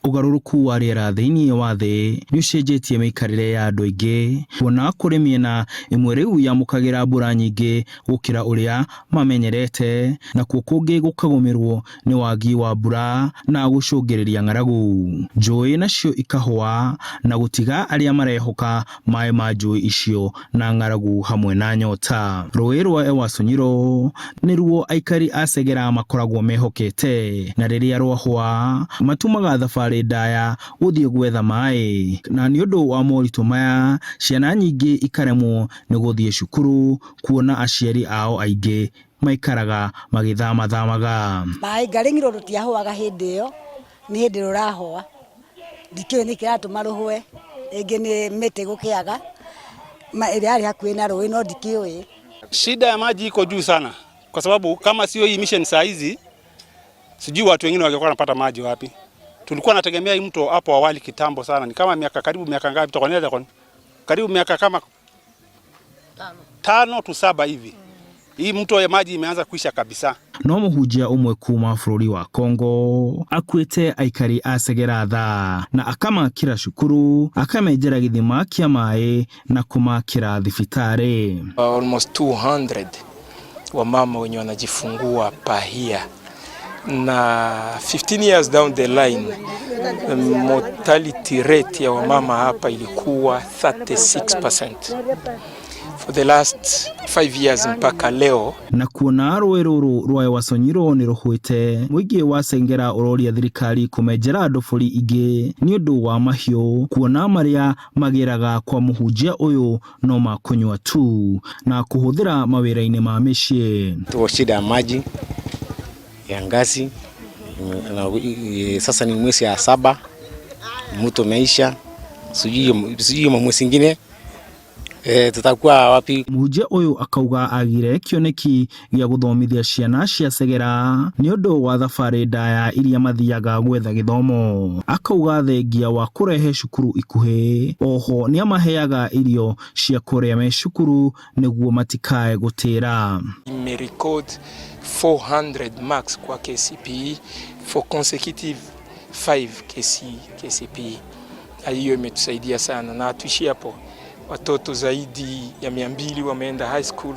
Ũgarũrũku wa rĩera thĩinĩ wa thĩ nĩ ũcenjetie mĩikarĩre ya andũ aingĩ, kuona kũrĩ mĩena ĩmwe rĩu yamũkagĩra mbura nyingĩ gũkĩra ũrĩa mamenyerete, nakuo kũngĩ gũkagũmĩrwo nĩ wagi wa mbura na gũcũngĩrĩria ng'aragu. Njũĩ nacio ikahũa na gũtiga arĩa marehoka maĩ ma njũĩ icio na ng'aragu hamwe na nyota. Rũĩ rwa Ewaso Nyiro nĩruo aikari a Segera makoragwo mehokete, na rĩrĩa rwahũa matumaga thabarĩ ndaya gũthiĩ gwetha maĩ, na nĩ ũndũ wa moritũ maya ciana nyingĩ ikaremwo nĩ gũthiĩ cukuru kuona aciari ao aingĩ maikaraga magĩthamathamaga. Maĩ Ngarĩng'iro rũtiahũaga hĩndĩ ĩyo, nĩ hĩndĩ rũrahũa. Ndikĩũĩ nĩkĩ kĩratũma rũhũe, rĩngĩ nĩ mĩtĩ gũkĩaga ĩrĩa yarĩ hakuhĩ na rũĩ no ndikĩũĩ. Shida ya maji iko juu sana, kwa sababu kama sio hii mission saa hizi, sijui watu wengine wangekuwa wanapata maji wapi. Tulikuwa nategemea hii mto hapo awali kitambo sana, ni kama miaka karibu miaka ngapi tutakonea, karibu miaka kama 5 tu 7 hivi. Hii mto ya maji imeanza kuisha kabisa. No mũhunjia ũmwe kuma bũrũri wa Kongo akuĩte aikari a Segera tha na akamakĩra cukuru, akamenjera gĩthima kĩa maĩ na kũmakĩra thibitarĩ. Almost 200 wamama wenye wanajifungua pahia na 15 years down the line mortality rate ya wamama hapa ilikuwa 36%. For the last 5 years mpaka leo. Na kuona rũĩ rũrũ rwa Ewaso Nyiro nĩ rũhwĩte, mũingĩ wa Sengera ũroria thirikari kũmenjera ndobori ingĩ nĩ ũndũ wa mahiũ, kuona marĩa magĩraga kwa mũhunjia ũyũ no ma kũnyua tu na kũhũthĩra mawĩra-inĩ ma mĩciĩ. Tuko shida ya maji ya ngazi na, sasa ni mwezi ya 7 mto umeisha, sijui mwezi ingine tutakuwa wapi? Mũhunjia ũyũ akauga agire kĩoneki gĩa gũthomithia ciana cia Segera nĩ ũndũ wa thabarĩ ndaya iria mathiaga gwetha gĩthomo. Akauga thengia wa kũrehe cukuru ikuhĩ, oho nĩamaheaga irio cia kũrĩa me cukuru nĩguo matikae gũtĩra. Imerecord 400 marks kwa KCPE for consecutive 5 KCPE, na hiyo imetusaidia sana, na hatuishi hapo. Watoto zaidi ya 200 wameenda high school,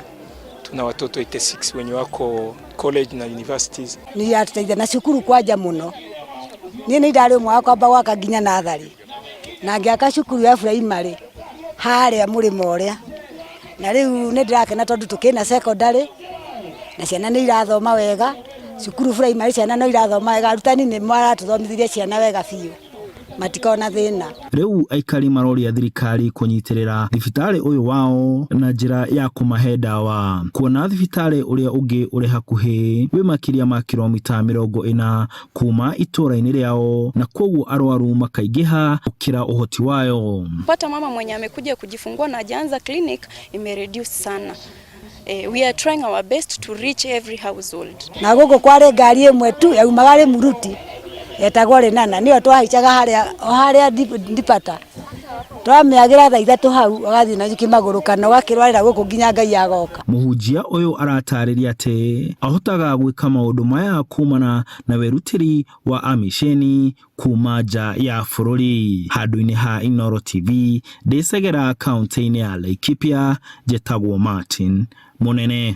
tuna watoto 86 wenye wako college na universities. Nĩ yatuteithia na cukuru kwanja mũno. Niĩ nĩ ndarĩ ũmwe wa kwamba gwaka nginya natharĩ na ngĩaka cukuru ya primary harĩa mũrĩmo ũrĩa, na rĩu nĩ ndĩrakena tondũ tũkĩna secondary na ciana nĩ irathoma wega. Cukuru primary ciana no irathoma wega, arutani nĩ maratũthomithirie ciana wega biũ, matikona thĩna. Rĩu aikari maroria thirikari kũnyitĩrĩra thibitarĩ ũyũ wao na njĩra ya kũmahe ndawa, kuona thibitarĩ ũrĩa ũngĩ ũrĩ hakuhĩ wĩ makĩria ma kilomita 40 kuma itũũra-inĩ rĩao, na koguo arwaru makaingĩha gũkĩra ũhoti wayo. Pata mama mwenye amekuja kujifungua na hajaanza clinic imereduce sana. We are trying our best to reach every household. Na gũkũ kwarĩ ngari ĩmwe tu yaumaga Rĩmuruti yetagwo Rĩnana, nĩyo twahaicaga harĩa o harĩa ndipata twamĩagĩra thaa 3 hau ũgathiĩ na kĩmagũrũ kana ũgakĩrwarĩra gũkũ nginya Ngai agoka. Mũhunjia ũyũ aratarĩria atĩ ahotaga gwĩka maũndũ maya kumana na wĩrutĩri wa amisheni kuma nja ya bũrũri. Handũ-inĩ ha Inooro TV ndĩ Segera kaunti-inĩ ya Laikipia, njĩtagwo Martin Mũnene.